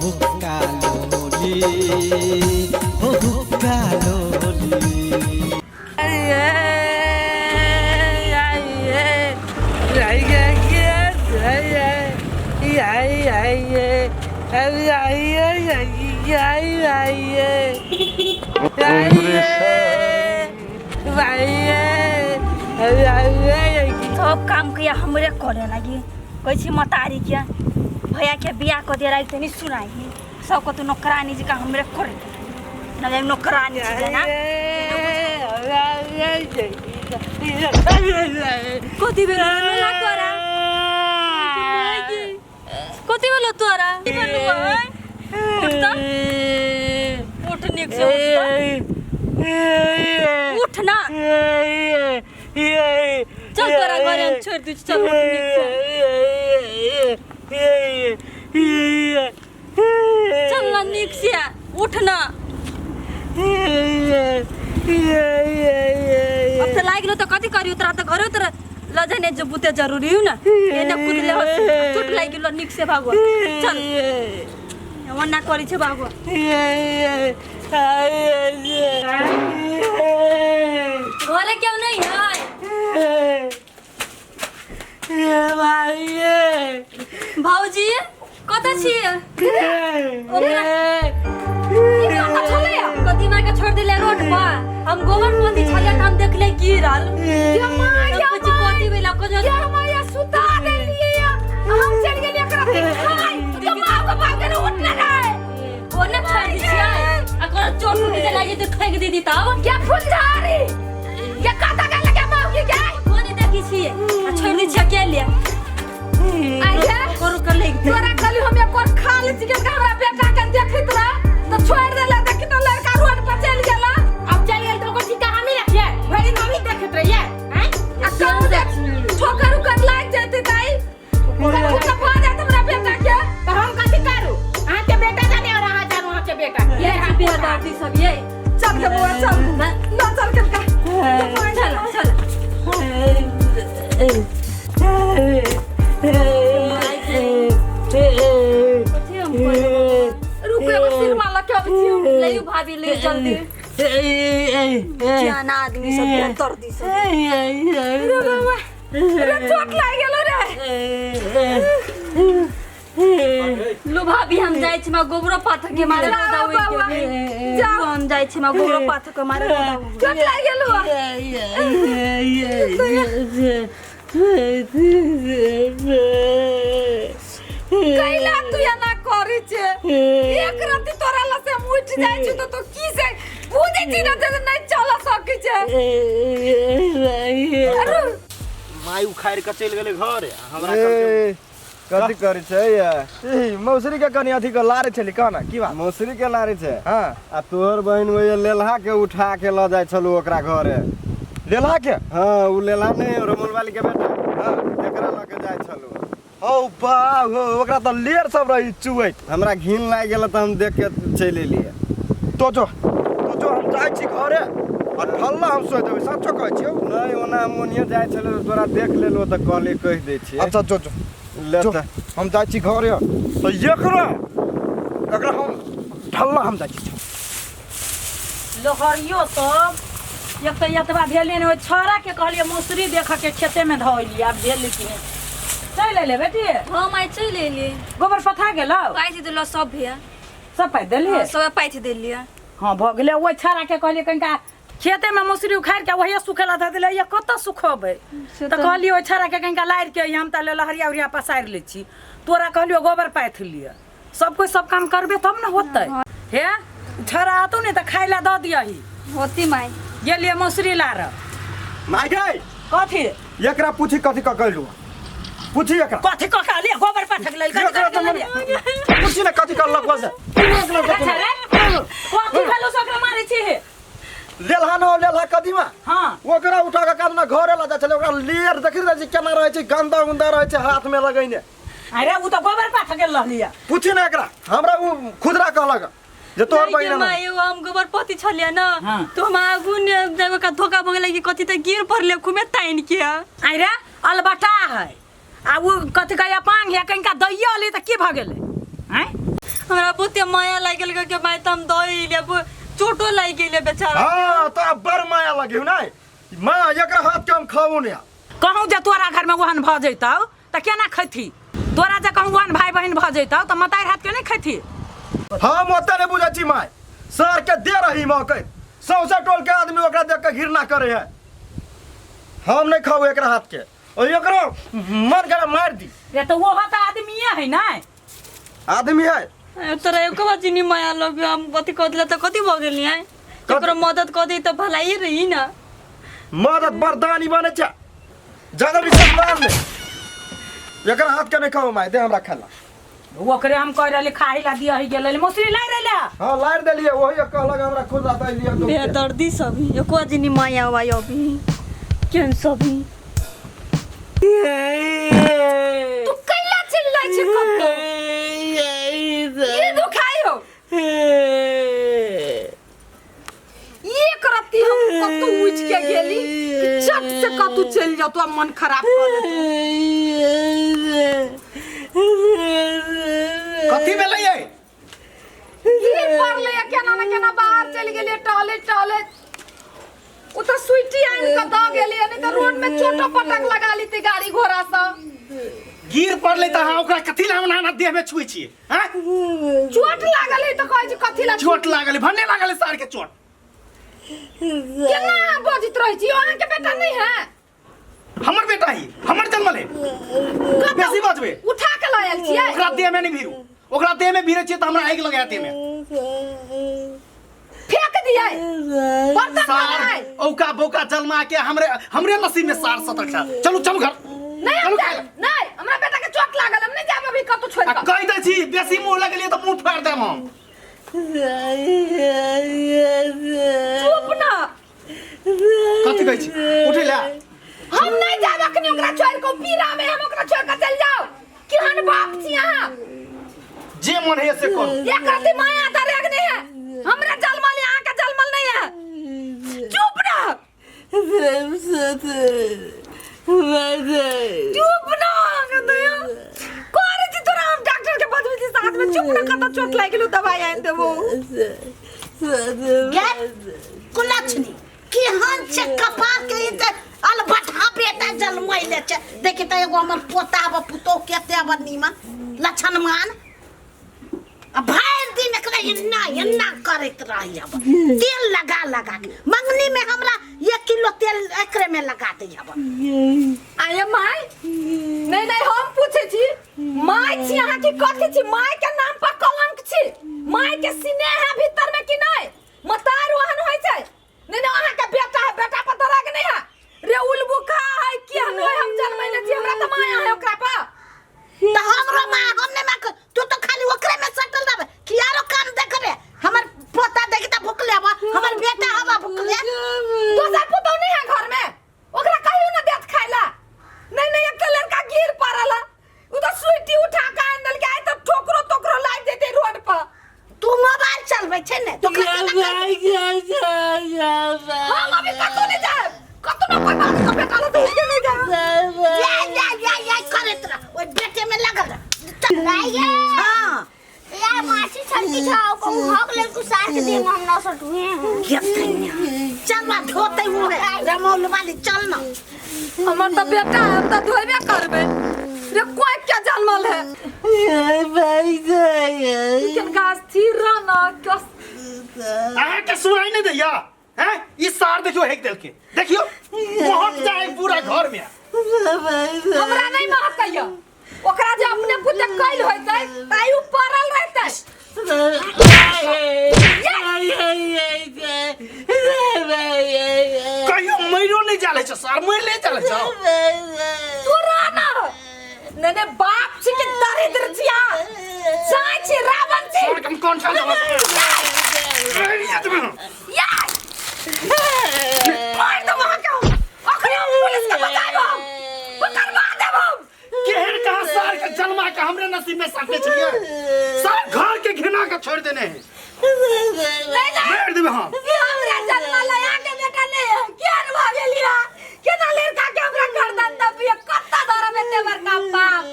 हुक्का लोली हो हुक्का लोली। सब काम के हमरे करे लगी। कहै छी मतारी के भैया के बियाह कऽ दे रही तनी सुनाई सब को तो नौकरानी जी का हमरे करे ना जाए नौकरानी जी ना। कथी भेल ना तोरा? कथी भेल तोरा? की भेल उठ त, उठ नीक से, उठ त, उठ ना। चल तोरा घरे हम छोड़ दी, चल उठ नीक से, चल ना नीक से उठ ना। अब तो लाग गेलो तो कथी करियो? तोरा तो घरे तोरा ल जाने जो बुते जरूरी हो ना, एने कुदले हो चोट लाग गेलो। नीक से भागो, चल ओना करी छे भागो। घरे क्यों नहीं है भाउजी? कत छी? ओकरा कथी मार के छोड़ दिले रोड पर? हम गोबर पोती छलिए त हम देखले गिरल। कथी भेला? को ये हमारे सुता देलिए, हम चल गेलिए एकरा खाइ तो माँ के बाप के उठले रहे। ओने छोड़ दी छियै आ कोनो चोट उठ जे लागि त फेंक दीदी तब। ये फुलझारी ये काता के लगे माँ की गए कोने देखी छियै आ छोड़ दी छियै अकेले। आइए करू कर ले। तोरा कहली हम एक और खा ली चिकन के हमरा बेटा के देखित रह तो छोड़ देला। देखी तो लड़का रोड पर चल गेला। अब चल गेल तो ओकर चिंता हमी रखिए, भरि दिन हमी देखैत रहिए हैं? आ कहूं देख ठोकर उकर लाग जेते ताई करू तो भा जात हमरा बेटा के। तो हम कथी करू? अहाँ के बेटा जाने और अहाँ जानू अहाँ के बेटा के। ये बेदर्दी सब ये। चल के बउआ चल ना, चल के का। चल चल। कथी हम करब? रुक, एगो सिरमा लके अबै छी हम। लइयो भाभी, ले जल्दी। जाना आदमी सब बेदर्दी सब। रे बाबा रे, चोट लाग गेलो रे। लो भाभी, हम जाइ छी मा गोबरो पाथर के मारे। जाओ बाबा, जाओ। हम जाइ छी मा गोबरो पाथर के मारे। चोट लाग गेलो। कैला तू एना करै छे? एक राति तोरा लग से हम उठि जाइ छी तो तू की से बुझै छी ना जे नहीं चल सकै छे? अरे माई उखाड़ के चलि गेलै घर हमरा। ए, कथी करै छै या? ई मौसरी के कनि अथी के लारे छली कहना की बात? मौसरी के लारे छै। हाँ। आ तोहर बहिन ओहि लेलहा के उठा के लऽ जाइ छलू ओकरा घरे। लेलहा के? हाँ, उ लेलहा नहीं रमोल वाली के बेटा। हाँ, तेकरा लऽ के जाइ छलू। हौ बा हो, ओकरा तऽ लेर सब रही चुवैत। हमरा घिन लागि गेल तऽ हम देख के चलि एलियै। तो जो तो जो, हम जाइ छी घरे आ ढल्ला हम सोइ देबै, सचो कहै छियौ। नहि, ओना हम ओनिये जाइ छलै तऽ तोरा देख लेलहुँ तऽ कहलियै कहि दै छियै। अच्छा जो जो। ले। जो। तऽ हम जाइ छी घरे तऽ एकरा एकरा हम ढल्ला हम जाइ छी। लोहरियो सब एक तऽ एतबा भेलै ने, ओहि छौड़ा के कहलियै मौसरी देखऽ के खेते में धऽ एलियै, आब भेल कि नहि। चलि एलै बेटी? हम आइ चलि एलियै। गोबर पथा गेलौ? पाथि देलौ सब भैया। सब पाथि देलियै? सब पाथि देलियै। हाँ, भऽ गेलै। ओहि छौड़ा के कहलियै कनिका खेते में मौसरी उखाड़ि के वही सुखेला धऽ देलै, ये कतऽ सुखबै? से तऽ कहलियै ओहि छौड़ा के कनिका लारि के हम तऽ लहरिया उरिया पसारि लै छी। तोरा कहलियौ गोबर पाथि लिअ। सब कोइ सब काम करबे तब ने होतै। हे, छौड़ा आतौ ने तऽ खाय लए दऽ दियही। होती माई। गेलियै मौसरी लार। माय गई। कथी? एकरा पूछी कथी कऽ कहलू, पूछी एकरा। कथी कऽ कहलियै? गोबर पाथक लेल कथी एकरा कऽ तऽ कहलियै? पूछी ने कथी करलक से। अच्छा रे, कथी भेलौ से ओकरा मारै छी? लेलहा न लेलहा कदीमा। हाँ। ओकरा उठा के कादना घरे लऽ जाइ छलै, ओकरा लेर देखि रहै छै केना रहै छै, गंदा उंदा रहै छै हाथ में लगैने। अरे उ तऽ गोबर पाथक गेल रहलियै। पूछी ने एकरा, हमरा उ खुदरा कहलक जे तोहर नहीं के बहिन। माई, एगो हम गोबर पति छलियै ना। हाँ। तो हम आगू ने जब का धोखा भऽ गेलै कि कथी तऽ गिर पड़लै खूबे तानि के। अरे अलबटा है आ उ कथी कहैया पांग है, कनिका दैयो अली तऽ की भऽ गेलै? आँय। हमरा बहुते माया लागि गेल के माय त हम दऽ एलियै चोटो लागि गेलै बेचारा। हाँ तोरा बड़ माया लगी नहीं माँ एकरा हाथ के हम खाऊ नहीं। कहूँ जे तोरा घरमे ओहन भऽ जैतौ तऽ केना खैथी? तोरा जे कहूँ ओहन भाय बहिन भऽ जैतौ तऽ मतारि हाथ के नहि खैथी? हम ओते नहीं बुझै छी my, sir के दे रही मौके सौंसे टोल के आदमी ओकरा देख के घृणा करे है। हम नहीं खाऊ एकरा हाथ के और एकरो मन करे मार दी। रे तऽ ओहो तऽ आदमीये है ना। आदमी है। तोरा एको बार चिन्नी माया लग हम कथी कह दिला तऽ कथी भऽ गेली है? एकरो मदद कऽ दी तऽ भलाइए रही ना। मदद बरदानी बने छे ज्यादा भी ससुराल में एकरा हाथ के नहीं खाऊ my, दे हमरा खाला। ओकरे हम कह रहली खाही ला दिया ही गेल मौसरी लाई रहले। हाँ लार देलिए वही कहलक हमरा खुद आता लिया तो। बेदर्दी सब एको जिनी माया why अभी केहन सब। तू कैला चिल्लाइ छै कतौ? ये दुखाइ हो एक रत्ती हम कतौ उठि के गेली कि चट से कतौ चलि जाउ तो मन खराब कऽ लेतौ। कथी भेलै ये? गिर पड़लै केना ने केना बाहर चलि गेलियै टहलैत टहलैत। ओ तऽ स्वीटी आनि कऽ दऽ गेलियै, नहि तऽ रोड में चोटो पटक लगा लीती गाड़ी घोड़ा सँ। गिर पड़लै तऽ अहाँ ओकरा कथी लए हमरा देह में छुए छियै? हैं? चोट लागल है तऽ कहै छी कथी लए? चोट लागल है, भन्ने लागल है सार के चोट। केना अहाँ बजैत रहै छी? अहाँके बेटा नहि है? हमर बेटा ही, हमर जन्मल है। बेसी बजबे। उठा के लऽ आयल छियै। ओकरा देह में नहीं भिरू, ओकरा देह में भिरे छियै तऽ हमरा आगि लगा देह में। फेंक दियै बर्तन सार बनाय। औका बौका जन्मा के हमरे हमरे नसीब में सार सतक छा। चलू चलू घर। नहीं चलू हम खाय जायब, नहीं हमरा बेटा के चोट लागल, हम नहीं जायब अभी कतौ छोड़ि आ कऽ। कहि दै छी बेसी मुँह लगलियै तऽ मुँह फाड़ि देब हम। चुप ना। कथी कहै छी? उठै ला। हम नहीं जायब अखनी ओकरा छोड़ि कऽ, पीड़ा में हम ओकरा छोड़ि कऽ चलि जाउ। केहन बाप छी अहाँ? जे मन है से करू। एक रत्ती माया दरेग नहीं है, हमरा जलमल है, अहाँके जलमल नहीं है। चुप रह, चुप ना। करे छी तोरा हम डॉक्टर के बजबै छी साथ में। चुप ना, कतऽ चोट लागि गेलौ दवाई आनि देबौ। कुलक्षणी केहन छै कपार के ई तऽ अलबटहा बेटा जन्मैले छै। देखी तऽ एगो हमर पोता ब पुतोह केते अब नीमन लक्षणमान, आ भरि दिन एकरा एना एना करैत रही। अब तेल लगा लगा के मंगनी में हमरा 1 किलो तेल एकरे में लगा दै। अब आये my, नहीं नहीं हम पूछे छी my छी अहाँ की कथी छी? My के नाम पर कलंक छी। My के स्नेह है भीतर में कि नहीं? मतार ओहन होइ छै? नहीं नहीं अहाँ के बेटा है, बेटा पर दराग नहीं है। रे उलबुखा है केहन है हम जनमै नै छी, हमरा तऽ माया है ओकरा पर। तऽ हमरो माँ हम नहीं माँ, तू तो खाली ओकरे में सटल रहबे कि आरो काम देखबे? हमर पोता देखी तऽ भुखले हवा, हमर बेटा हवा भुखले। दोसर पुतहु नहीं है घर में? ओकरा कहियो ना देत खाय ला। नहीं नहीं एक लड़का गिर पड़ल है, उ तो स्वीटी उठा के आनि देलकै, आइ तऽ ठोकरो तोकरो लागि जेतै रोड पर। तू मोबाइल चलबै छै ने तो केना करबै? हम अभी कतौ नहीं जायब, कतौ ना कोई बात के बेटा लग के नहीं जायब। या या या या करैत रह, ओहि बेटे में लगल रह। हाँ यार मासी छड़की छाओ कहूँ हक लेल कुछ सार के देह में हम ना सटुए हैं। चल बा धोते हुए रमौल वाली चल ना। हमर तऽ बेटा है, हम तऽ धोबे करबै। रे कोई क्या जन्मल है? किनका स्थिर रह ना कस। अहाँके सुनाई नहीं दैया? हैं? ई सार देखियो हेक देलके, देखियो महक जाए पूरा घर में। हमरा नहीं महकैया, ओकरा जे अपने बुते कैल होइतै ताई उ पड़ल रहतै। कहियो मरियो नहीं जाले छ सार, मरि नहीं जाले छ। तू रह ना। नहीं नहीं बाप छी कि दरिद्र छी अहाँ? चाय छी रावण छी। सार के हम कौन सा दवा? यार मार दो वहां के, अखने हम पुलिस के बजायब, हम पकड़वा देब हम। केहन कहाँ सार के जन्मा के हमरे नसीब में साटे छलिए, सार घर के घिना के छोड़ देने है। नहीं नहीं मार देबे हम। ई हमरा जन्मल है, अहाँके बेटा नहीं है। केहन भऽ गेली है? केना लड़का के हमरा गर्दन दबियै? कत्ता धरब एते बड़का पाप?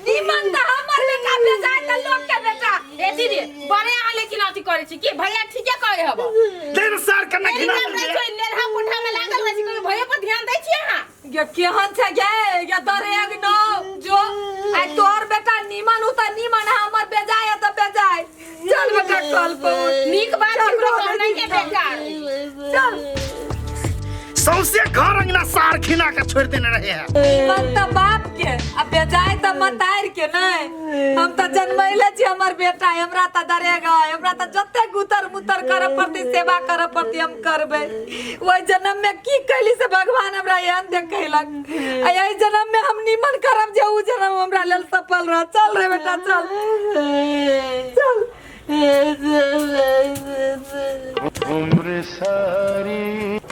निमन तऽ हमर बेटा बेजाय तऽ लोक के बेटा। ए दीदी बड़े अहाँ लेकिन अथी करै छी की भैया ठीके कहै हब देर सार कन्ना घिना नहि छै लेलहा कोठा में लागल रहै छै कहियो भैया पर ध्यान दै छी अहाँ गे केहन छै गे गे दरेग न जो आइ तोहर बेटा नीमन हो त नीमन है हमर बेजाय है त बेजाय चल बेटा कल पर नीक बात केकरो कहनाइ के बेकार चल सौंसे घर अंगना सार घिना के छोड़ देने रहे हैं नीमन त बाप के आ बेजाय त मतार के नहीं हम त जन्मैले छी हमर बेटा हमरा त दरेग है हमरा त जते गुतर मुतर करे पड़ती सेवा करे पड़ती हम करबै ओहि जन्म में की कैली से भगवान हमरा एहन देखैलक आ एहि जन्म में हम निमन करब जे उ जन्म हमरा लेल सफल रह चल रे बेटा चल चल उम्र सारी।